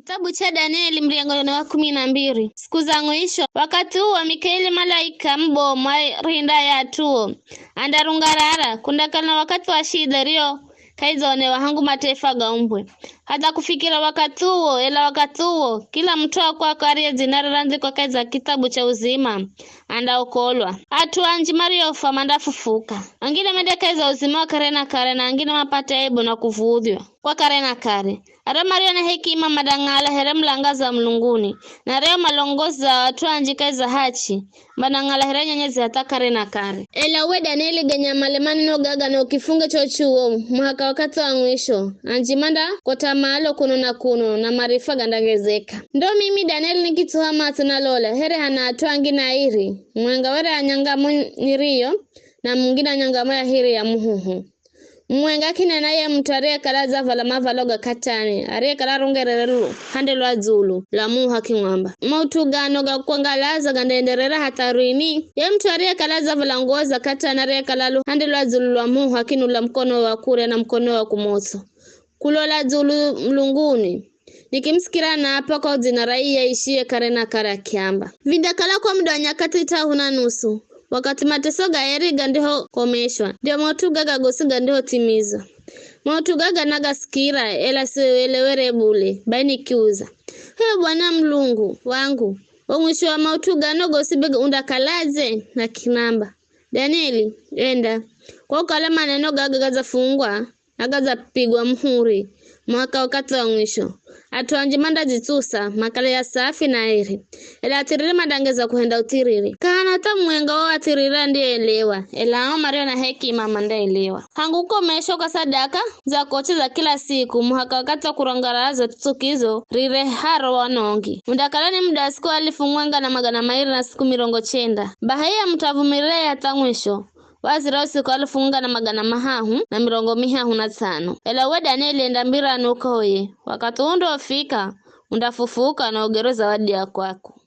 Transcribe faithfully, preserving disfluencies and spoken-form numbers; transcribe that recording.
Kitabu cha Danieli, mrengo ni wa kumi na mbili. Siku za mwisho. Wakati uwo Mikaeli malaika mubomu wa rihinda ya atuo andarungarara, kundakala na wakati wa shida rio kaidzaonewa hangu mataifa gaumbwe. Hata kufikira wakati uwo, ela wakati uwo, kila mut'u wa kwakwe ariye dzina rirandzikwa kahi za kitabu cha uzima, andaokolwa. At'u anji mariofwa mandafufuka. Angine mende kahi za uzima wa kare na kare, na angine mapate aibu na kuvudhywa kwa kare na kare. Ario mario na hekima mandang'ala here mulangaza wa mulunguni, na ario malongoza at'u anji kahi za hachi, mandang'ala here nyenyezi hata kare na kare. Ela uwe Danieli, genya male maneno gaga na ukifunge cho chuo, muhaka wakati wa mwisho. Anji mandakota malo kuno na kuno, na marifa gandangezeka. Ndo mimi Danieli nikitsuha matso na lola, here hana at'u angi na iri, mwenga were anyangamo niriyo, na mungine anyangamo ya hiri ya muhuhu. Mwenga kinena ye mut'u ariyekala adzavala mavalo ga katani, ariyekala rungerere luhande lwa dzulu lwa muha, akimwamba, maut'u gano ga kukwangalaza gandaenderera hatha rini? Ye mut'u ariyekala adzavala nguwo za katani, ariyekala luhande lwa dzulu lwa muha, akinula mukono wa kurya na mukono wa kumotso kulola dzulu mulunguni, nikimusikira naapa kwa dzina ra iye aishiye kare na kare, akiamba, vindakala kwa muda wa nyakati t'ahu na nusu, wakati mateso ga eri gandihokomeshwa, ndio maut'u gaga gosi gandihotimizwa. Maut'u gaga nagasikira, ela sielewere bule, bai nikiuza, h'e Bwana Mulungu wangu, wo mwisho wa maut'u gano gosi be undakaladze? Na kinamba, Danieli, enda, kwa kukala maneno gaga gadzafungwa na gadzapigwa muhuri muhaka wakathi wa mwisho. At'u anji mandadzitsusa makale asafi na eri, ela athiriri mandangeza kuhenda uthiriri. K'ahana hata mumwenga wa athiriri andiyeelewa, ela ao mario na hekima mandaelewa. Hangu kukomeshwa kwa sadaka za koche za kila siku muhaka wakathi wa kurangaraza tsukizo rireharo wanongi, undakala ni muda wa siku alifu mwenga na magana mairi na siku mirongo chenda. Baha iye mut'u avumirire hatha mwisho, wazira usiku alifu mwenga na magana mahahu na mirongo mihahu na tsano. Ela uwe Danieli, enda mbirani ukoye, wakathi uu undofika, undafufuka na ugere zawadi ya kwako.